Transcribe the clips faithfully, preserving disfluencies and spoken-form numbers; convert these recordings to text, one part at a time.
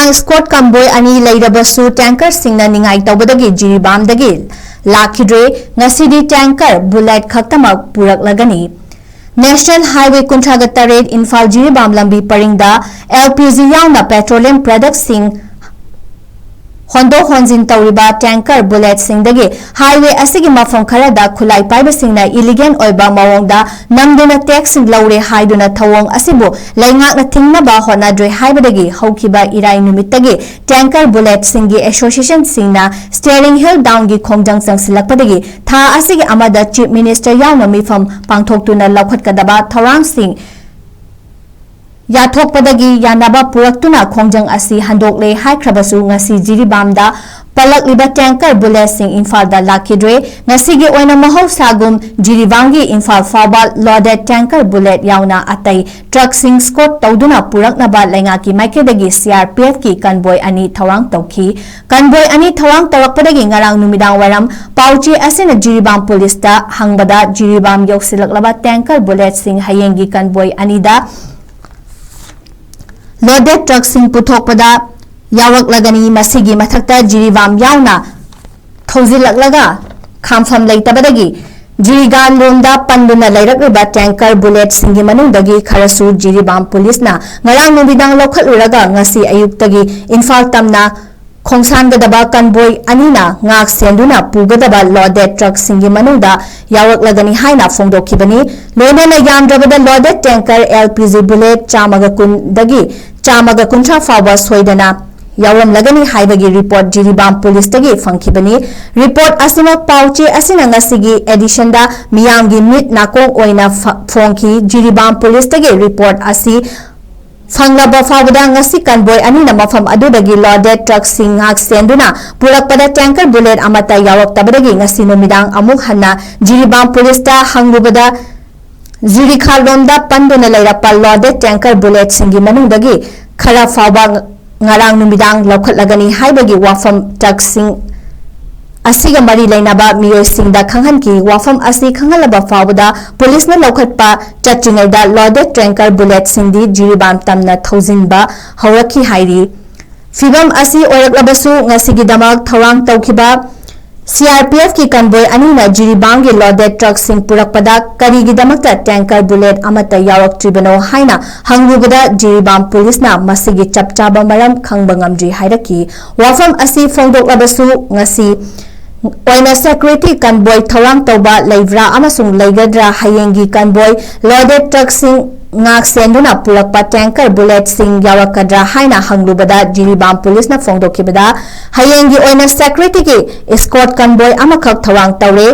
Escort convoy ꯑꯅꯤ ꯂꯩꯔꯕꯁꯨ tankerꯁꯤꯡꯅ ꯅꯤꯡꯉꯥꯏ ꯇꯧꯕꯗꯒꯤ ꯖꯤꯔꯤꯕꯥꯝꯗꯒꯤ ꯂꯥꯛꯈꯤꯗ꯭ꯔꯦ꯫ ꯉꯁꯤꯗꯤ tanker bullet ꯈꯛꯇꯃꯛ ꯄꯨꯔꯛꯂꯒꯅꯤ꯫ National Highway ꯀꯨꯟꯊ꯭ꯔꯥꯒ ꯇꯔꯦꯠ ꯏꯝꯐꯥꯜ ꯖꯤꯔꯤꯕꯥꯝ ꯂꯝꯕꯤ ꯄꯔꯤꯡꯗ LPG ꯌꯥꯎꯅ petroleum productꯁꯤꯡ ꯍꯣꯟꯗꯣꯛ ꯍꯣꯟꯖꯤꯟ ꯇꯧꯔꯤꯕ tanker bulletꯁꯤꯡꯗꯒꯤ highway ꯑꯁꯤꯒꯤ ꯃꯐꯝ ꯈꯔꯗ ꯈꯨꯠꯂꯥꯏ ꯄꯥꯏꯕꯁꯤꯡꯅ illegal ꯑꯣꯏꯕ ꯃꯑꯣꯡꯗ ꯅꯝꯗꯨꯅ taxꯁꯤꯡ ꯂꯧꯔꯦ ꯍꯥꯏꯗꯨꯅ ꯊꯧꯑꯣꯡ ꯑꯁꯤꯕꯨ ꯂꯩꯉꯥꯛꯅ ꯊꯤꯡꯅꯕ ꯍꯣꯠꯅꯗ꯭ꯔꯦ ꯍꯥꯏꯕꯗꯒꯤ ꯍꯧꯈꯤꯕ ꯏꯔꯥꯏ ꯅꯨꯃꯤꯠꯇꯒꯤ tanker bulletꯁꯤꯡꯒꯤ associationꯁꯤꯡꯅ Steering Hill Downꯒꯤ ꯈꯣꯡꯖꯪ ꯆꯪꯁꯤꯜꯂꯛꯄꯗꯒꯤ ꯊꯥ ꯑꯁꯤꯒꯤ ꯑꯃꯗ Chief Minister ꯌꯥꯎꯅ ꯃꯤꯐꯝ ꯄꯥꯡꯊꯣꯛꯇꯨꯅ ꯂꯧꯈꯠꯀꯗꯕ ꯊꯧꯔꯥꯡꯁꯤꯡ ꯌꯥꯊꯣꯛꯄꯗꯒꯤ ꯌꯥꯅꯕ ꯄꯨꯔꯛꯇꯨꯅ ꯈꯣꯡꯖꯪ ꯑꯁꯤ ꯍꯟꯗꯣꯛꯂꯦ ꯍꯥꯏꯈ꯭ꯔꯕꯁꯨ ꯉꯁꯤ ꯖꯤꯔꯤꯕꯥꯝꯗ ꯄꯜꯂꯛꯂꯤꯕ tanker bulletꯁꯤꯡ ꯏꯝꯐꯥꯜꯗ ꯂꯥꯛꯈꯤꯗ꯭ꯔꯦ꯫ ꯉꯁꯤꯒꯤ ꯑꯣꯏꯅ ꯃꯍꯧꯁꯥꯒꯨꯝ ꯖꯤꯔꯤꯕꯥꯝꯒꯤ ꯏꯝꯐꯥꯜ ꯐꯥꯎꯕ loaded tanker bullet ꯌꯥꯎꯅ ꯑꯇꯩ truckꯁꯤꯡ escort ꯇꯧꯗꯨꯅ ꯄꯨꯔꯛꯅꯕ ꯂꯩꯉꯥꯛꯀꯤ ꯃꯥꯏꯀꯩꯗꯒꯤ CRPFꯀꯤ convoy ꯑꯅꯤ ꯊꯧꯔꯥꯡ ꯇꯧꯈꯤ꯫ Convoy ꯑꯅꯤ ꯊꯧꯔꯥꯡ ꯇꯧꯔꯛꯄꯗꯒꯤ ꯉꯔꯥꯡ ꯅꯨꯃꯤꯗꯥꯡ ꯋꯥꯏꯔꯝ ꯄꯥꯎꯆꯦ ꯑꯁꯤꯅ ꯖꯤꯔꯤꯕꯥꯝ policeꯇ ꯍꯪꯕꯗ ꯖꯤꯔꯤꯕꯥꯝ ꯌꯧꯁꯤꯜꯂꯛꯂꯕ tanker bulletꯁꯤꯡ ꯍꯌꯦꯡꯒꯤ convoy ꯑꯅꯤꯗ loaded truckꯁꯤꯡ ꯄꯨꯊꯣꯛꯄꯗ ꯌꯥꯎꯔꯛꯂꯒꯅꯤ꯫ ꯃꯁꯤꯒꯤ ꯃꯊꯛꯇ ꯖꯤꯔꯤꯕꯥꯝ ꯌꯥꯎꯅ ꯊꯧꯖꯤꯜꯂꯛꯂꯒ ꯈꯥꯝꯐꯝ ꯂꯩꯇꯕꯗꯒꯤ ꯖꯤꯔꯤꯒꯥꯟꯂꯣꯝꯗ ꯄꯟꯗꯨꯅ ꯂꯩꯔꯛꯂꯤꯕ tanker bulletꯁꯤꯡꯒꯤ ꯃꯅꯨꯡꯗꯒꯤ ꯈꯔꯁꯨ ꯖꯤꯔꯤꯕꯥꯝ policeꯅ ꯉꯔꯥꯡ ꯅꯨꯃꯤꯗꯥꯡ ꯂꯧꯈꯠꯂꯨꯔꯒ ꯉꯁꯤ ꯑꯌꯨꯛꯇꯒꯤ ꯏꯝꯐꯥꯜ ꯇꯝꯅ ꯈꯣꯡꯁꯥꯟꯒꯗꯕ convoy ꯑꯅꯤꯅ ꯉꯥꯛ ꯁꯦꯟꯗꯨꯅ ꯄꯨꯒꯗꯕ loaded truckꯁꯤꯡꯒꯤ ꯃꯅꯨꯡꯗ ꯌꯥꯎꯔꯛꯂꯒꯅꯤ ꯍꯥꯏꯅ ꯐꯣꯡꯗꯣꯛꯈꯤꯕꯅꯤ꯫ ꯂꯣꯏꯅꯅ ꯌꯥꯝꯗ꯭ꯔꯕꯗ loaded tanker LPG bullet ꯆꯥꯝꯃꯒ ꯀꯨꯟꯗꯒꯤ ꯆꯥꯝꯃꯒ ꯀꯨꯟꯊ꯭ꯔꯥ ꯐꯥꯎꯕ ꯁꯣꯏꯗꯅ ꯌꯥꯎꯔꯝꯂꯒꯅꯤ ꯍꯥꯏꯕꯒꯤ report ꯖꯤꯔꯤꯕꯥꯝ policeꯇꯒꯤ ꯐꯪꯈꯤꯕꯅꯤ꯫ Report ꯑꯁꯤꯃꯛ ꯄꯥꯎꯆꯦ ꯑꯁꯤꯅ ꯉꯁꯤꯒꯤ editionꯗ ꯃꯤꯌꯥꯝꯒꯤ ꯃꯤꯠ ꯅꯥꯀꯣꯡ ꯑꯣꯏꯅ ꯐ-, ꯐꯣꯡꯈꯤ꯫ ꯖꯤꯔꯤꯕꯥꯝ policeꯇꯒꯤ report ꯑꯁꯤ ꯐꯪꯂꯕ ꯐꯥꯎꯕꯗ ꯉꯁꯤ convoy ꯑꯅꯤꯅ ꯃꯐꯝ ꯑꯗꯨꯗꯒꯤ loaded truckꯁꯤꯡ ꯉꯥꯛ ꯁꯦꯟꯗꯨꯅ ꯄꯨꯔꯛꯄꯗ tanker bullet ꯑꯃꯠꯇ ꯌꯥꯎꯔꯛꯇꯕꯗꯒꯤ ꯉꯁꯤ ꯅꯨꯃꯤꯗꯥꯡ ꯑꯃꯨꯛ ꯍꯟꯅ ꯖꯤꯔꯤꯕꯥꯝ policeꯇ ꯍꯪꯂꯨꯕꯗ ꯖꯤꯔꯤꯈꯥꯜꯂꯣꯝꯗ ꯄꯟꯗꯨꯅ ꯂꯩꯔꯛꯄ loaded tanker bulletꯁꯤꯡꯒꯤ ꯃꯅꯨꯡꯗꯒꯤ ꯈꯔ ꯐꯥꯎꯕ ꯉꯔꯥꯡ ꯅꯨꯃꯤꯗꯥꯡ ꯂꯧꯈꯠꯂꯒꯅꯤ ꯍꯥꯏꯕꯒꯤ ꯋꯥꯐꯝ truckꯁꯤꯡ ꯑꯁꯤꯒ ꯃꯔꯤ ꯂꯩꯅꯕ ꯃꯤꯑꯣꯏꯁꯤꯡꯗ ꯈꯪꯍꯟꯈꯤ꯫ ꯋꯥꯐꯝ ꯑꯁꯤ ꯈꯪꯍꯜꯂꯕ ꯐꯥꯎꯕꯗ policeꯅ ꯂꯧꯈꯠꯄ ꯆꯠꯇ꯭ꯔꯤꯉꯩꯗ loaded tanker bulletꯁꯤꯡꯗꯤ ꯖꯤꯔꯤꯕꯥꯝ ꯇꯝꯅ ꯊꯧꯖꯤꯟꯕ ꯍꯧꯔꯛꯈꯤ ꯍꯥꯏꯔꯤ꯫ ꯐꯤꯚꯝ ꯑꯁꯤ ꯑꯣꯏꯔꯛꯂꯕꯁꯨ, ꯉꯁꯤꯒꯤꯗꯃꯛ ꯊꯧꯔꯥꯡ ꯇꯧꯈꯤꯕ ꯁꯤ ꯑꯥꯔ ꯄꯤ ꯑꯦꯐꯀꯤ ꯀꯟꯚꯣꯏ ꯑꯅꯤꯅ ꯖꯤꯔꯤꯕꯥꯝꯒꯤ ꯂꯣꯗꯦꯗ ꯇ꯭ꯔꯛꯁꯤꯡ ꯄꯨꯔꯛꯄꯗ ꯀꯔꯤꯒꯤꯗꯃꯛꯇ ꯇꯦꯡꯀꯔ ꯕꯨꯂꯦꯠ ꯑꯃꯠꯇ ꯌꯥꯎꯔꯛꯇ꯭ꯔꯤꯕꯅꯣ ꯍꯥꯏꯅ ꯍꯪꯂꯨꯕꯗ, ꯖꯤꯔꯤꯕꯥꯝ ꯄꯨꯂꯤꯁꯅ ꯃꯁꯤꯒꯤ ꯆꯞ ꯆꯥꯕ ꯃꯔꯝ ꯈꯪꯕ ꯉꯝꯗ꯭ꯔꯤ ꯍꯥꯏꯔꯛꯈꯤ꯫ ꯋꯥꯐꯝ ꯑꯁꯤ ꯐꯣꯡꯗꯣꯛꯂꯕꯁꯨ, ꯉꯁꯤ ꯑꯣꯏꯅ ꯁꯦꯀ꯭ꯌꯨꯔꯤꯇꯤ ꯀꯟꯚꯣꯏ ꯊꯧꯔꯥꯡ ꯇꯧꯕ ꯂꯩꯕ꯭ꯔꯥ ꯑꯃꯁꯨꯡ ꯂꯩꯒꯗ꯭ꯔꯥ? ꯍꯌꯦꯡꯒꯤ ꯀꯟꯚꯣꯏ ꯂꯣꯗꯦꯗ ꯇ꯭ꯔꯛꯁꯤꯡ ꯉꯥꯛ ꯁꯦꯟꯗꯨꯅ ꯄꯨꯔꯛꯄ ꯇꯦꯡꯀꯔ ꯕꯨꯂꯦꯠꯁꯤꯡ ꯌꯥꯎꯔꯛꯀꯗ꯭ꯔꯥ ꯍꯥꯏꯅ ꯍꯪꯂꯨꯕꯗ, ꯖꯤꯔꯤꯕꯥꯝ ꯄꯨꯂꯤꯁꯅ ꯐꯣꯡꯗꯣꯛꯈꯤꯕꯗ, ꯍꯌꯦꯡꯒꯤ ꯑꯣꯏꯅ ꯁꯦꯀ꯭ꯌꯨꯔꯤꯇꯤꯒꯤ ꯏꯁꯀꯣꯔꯠ ꯀꯟꯚꯣꯏ ꯑꯃꯈꯛ ꯊꯧꯔꯥꯡ ꯇꯧꯔꯦ꯫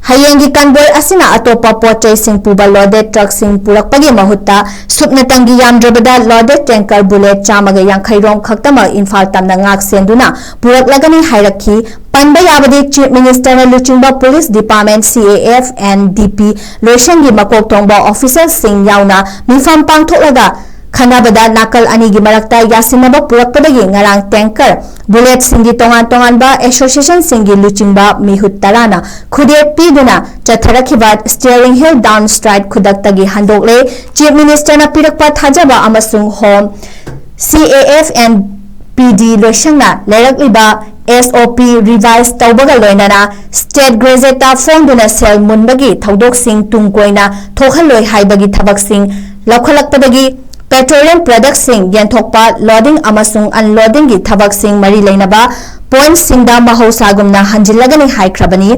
ꯍꯌꯦꯡꯒꯤ ꯀꯟꯚꯣꯏ ꯑꯁꯤꯅ ꯑꯇꯣꯞꯄ ꯄꯣꯠ ꯆꯩꯁꯤꯡ ꯄꯨꯕ ꯂꯣꯗꯦꯗ ꯇ꯭ꯔꯛꯁꯤꯡ ꯄꯨꯔꯛꯄꯒꯤ ꯃꯍꯨꯠꯇ, ꯁꯨꯞꯅꯇꯪꯒꯤ ꯌꯥꯝꯗ꯭ꯔꯕꯗ ꯂꯣꯗꯦꯗ ꯇꯦꯡꯀꯔ ꯕꯨꯂꯦꯠ ꯆꯥꯝꯃꯒ ꯌꯥꯡꯈꯩ ꯔꯣꯝ ꯈꯛꯇꯃꯛ ꯏꯝꯐꯥꯜ ꯇꯝꯅ ꯉꯥꯛ ꯁꯦꯟꯗꯨꯅ ꯄꯨꯔꯛꯂꯒꯅꯤ ꯍꯥꯏꯔꯛꯈꯤ꯫ ꯄꯟꯕ ꯌꯥꯕꯗꯤ, ꯆꯤꯐ ꯃꯤꯅꯤꯁꯇꯔꯅ ꯂꯨꯆꯤꯡꯕ ꯄꯨꯂꯤꯁ ꯗꯤꯄꯥꯔꯠꯃꯦꯟ, ꯁꯤ ꯑꯦ ꯑꯦꯐ and ꯗꯤ ꯄꯤ ꯂꯣꯏꯁꯪꯒꯤ ꯃꯀꯣꯛ ꯊꯣꯡꯕ ꯑꯣꯐꯤꯁꯤꯌꯦꯜꯁꯤꯡ ꯌꯥꯎꯅ ꯃꯤꯐꯝ ꯄꯥꯡꯊꯣꯛꯂꯒ ꯈꯟꯅꯕꯗ, ꯅꯥꯀꯜ ꯑꯅꯤꯒꯤ ꯃꯔꯛꯇ ꯌꯥꯁꯤꯟꯅꯕ ꯄꯨꯔꯛꯄꯗꯒꯤ ꯉꯔꯥꯡ ꯇꯦꯡꯀꯔ ꯕꯨꯂꯦꯠꯁꯤꯡꯒꯤ ꯇꯣꯉꯥꯟ ꯇꯣꯉꯥꯟꯕ ꯑꯦꯁꯣꯁꯤꯌꯦꯁꯟꯁꯤꯡꯒꯤ ꯂꯨꯆꯤꯡꯕ ꯃꯤꯍꯨꯠ ꯇꯔꯥꯅ ꯈꯨꯗꯦꯞ ꯄꯤꯗꯨꯅ ꯆꯠꯊꯔꯛꯈꯤꯕ ꯁ꯭ꯇꯤꯌꯔꯤꯡ ꯍꯤꯜ ꯗꯥꯎꯟ ꯁ꯭ꯇ꯭ꯔꯥꯏꯛ ꯈꯨꯗꯛꯇꯒꯤ ꯍꯟꯗꯣꯛꯂꯦ꯫ ꯆꯤꯐ ꯃꯤꯅꯤꯁꯇꯔꯅ ꯄꯤꯔꯛꯄ ꯊꯥꯖꯕ ꯑꯃꯁꯨꯡ ꯍꯣꯝ, ꯁꯤ ꯑꯦ ꯑꯦꯐ and ꯄꯤ ꯗꯤ ꯂꯣꯏꯁꯪꯅ ꯂꯩꯔꯛꯂꯤꯕ ꯑꯦꯁ ꯑꯣ ꯄꯤ ꯔꯤꯚꯥꯏꯁ ꯇꯧꯕꯒ ꯂꯣꯏꯅꯅ ꯁ꯭ꯇꯦꯠ ꯒꯦꯖꯦꯠꯇ ꯐꯣꯡꯗꯨꯅ ꯁꯦꯜ ꯃꯨꯟꯕꯒꯤ ꯊꯧꯗꯣꯛꯁꯤꯡ ꯇꯨꯡ ꯀꯣꯏꯅ ꯊꯣꯛꯍꯜꯂꯣꯏ ꯍꯥꯏꯕꯒꯤ ꯊꯕꯛꯁꯤꯡ ꯂꯧꯈꯠꯂꯛꯄꯗꯒꯤ ꯄꯦꯇ꯭ꯔꯣꯂꯤꯌꯝ ꯄ꯭ꯔꯗꯛꯁꯤꯡ ꯌꯦꯟꯊꯣꯛꯄ, ꯂꯣꯗꯤꯡ ꯑꯃꯁꯨꯡ ꯑꯟꯂꯣꯗꯤꯡꯒꯤ ꯊꯕꯛꯁꯤꯡ ꯃꯔꯤ ꯂꯩꯅꯕ ꯄꯣꯏꯟꯠꯁꯤꯡꯗ ꯃꯍꯧꯁꯥꯒꯨꯝꯅ ꯍꯟꯖꯤꯜꯂꯒꯅꯤ ꯍꯥꯏꯈ꯭ꯔꯕꯅꯤ꯫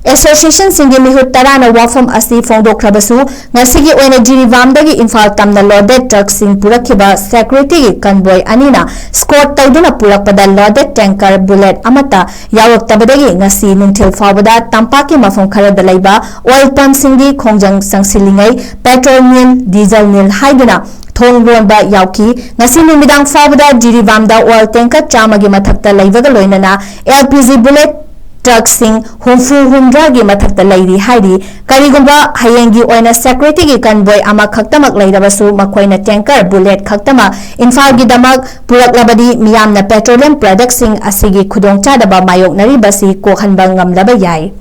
ꯑꯦꯁꯣꯁꯤꯌꯦꯁꯟꯁꯤꯡꯒꯤ ꯃꯤꯍꯨꯠ ꯇꯔꯥꯅ ꯋꯥꯐꯝ ꯑꯁꯤ ꯐꯣꯡꯗꯣꯛꯈ꯭ꯔꯕꯁꯨ, ꯉꯁꯤꯒꯤ ꯑꯣꯏꯅ ꯖꯤꯔꯤꯕꯥꯝꯗꯒꯤ ꯏꯝꯐꯥꯜ ꯇꯝꯅ ꯂꯣꯗꯦꯗ ꯇ꯭ꯔꯛꯁꯤꯡ ꯄꯨꯔꯛꯈꯤꯕ ꯁꯦꯀ꯭ꯌꯨꯔꯤꯇꯤꯒꯤ ꯀꯟꯚꯣꯏ ꯑꯅꯤꯅ ꯁ꯭ꯀꯣꯔꯠ ꯇꯧꯗꯨꯅ ꯄꯨꯔꯛꯄꯗ ꯂꯣꯗꯦꯗ ꯇꯦꯡꯀꯔ ꯕꯨꯂꯦꯠ ꯑꯃꯠꯇ ꯌꯥꯎꯔꯛꯇꯕꯗꯒꯤ ꯉꯁꯤ ꯅꯨꯡꯊꯤꯜ ꯐꯥꯎꯕꯗ ꯇꯝꯄꯥꯛꯀꯤ ꯃꯐꯝ ꯈꯔꯗ ꯂꯩꯕ ꯑꯣꯏꯜ ꯄꯝꯁꯤꯡꯒꯤ ꯈꯣꯡꯖꯪ ꯆꯪꯁꯤꯜꯂꯤꯉꯩ ꯄꯦꯇ꯭ꯔꯣꯜ ꯅꯤꯜ, ꯗꯤꯖꯜ ꯅꯤꯜ ꯍꯥꯏꯗꯨꯅ ꯊꯣꯡ ꯂꯣꯟꯕ ꯌꯥꯎꯈꯤ꯫ ꯉꯁꯤ ꯅꯨꯃꯤꯗꯥꯡ ꯐꯥꯎꯕꯗ ꯖꯤꯔꯤꯕꯥꯝꯗ ꯑꯣꯏꯜ ꯇꯦꯡꯀꯔ ꯆꯥꯝꯃꯒꯤ ꯃꯊꯛꯇ ꯂꯩꯕꯒ ꯂꯣꯏꯅꯅ ꯑꯦꯜ ꯄꯤ ꯖꯤ ꯕꯨꯂꯦꯠ ꯇ꯭ꯔꯛꯁꯤꯡ ꯍꯨꯝꯐꯨ ꯍꯨꯝꯗ꯭ꯔꯥꯒꯤ ꯃꯊꯛꯇ ꯂꯩꯔꯤ ꯍꯥꯏꯔꯤ꯫ ꯀꯔꯤꯒꯨꯝꯕ ꯍꯌꯦꯡꯒꯤ ꯑꯣꯏꯅ ꯁꯦꯀ꯭ꯌꯨꯔꯤꯇꯤꯒꯤ ꯀꯟꯚꯣꯏ ꯑꯃꯈꯛꯇꯃꯛ ꯂꯩꯔꯕꯁꯨ, ꯃꯈꯣꯏꯅ ꯇꯦꯡꯀꯔ ꯕꯨꯂꯦꯠ ꯈꯛꯇꯃꯛ ꯏꯝꯐꯥꯜꯒꯤꯗꯃꯛ ꯄꯨꯔꯛꯂꯕꯗꯤ, ꯃꯤꯌꯥꯝꯅ ꯄꯦꯇ꯭ꯔꯣꯂꯤꯌꯝ ꯄ꯭ꯔꯗꯛꯁꯤꯡ ꯑꯁꯤꯒꯤ ꯈꯨꯗꯣꯡꯆꯥꯗꯕ ꯃꯥꯌꯣꯛꯅꯔꯤꯕꯁꯤ ꯀꯣꯛꯍꯟꯕ ꯉꯝꯂꯕ ꯌꯥꯏ꯫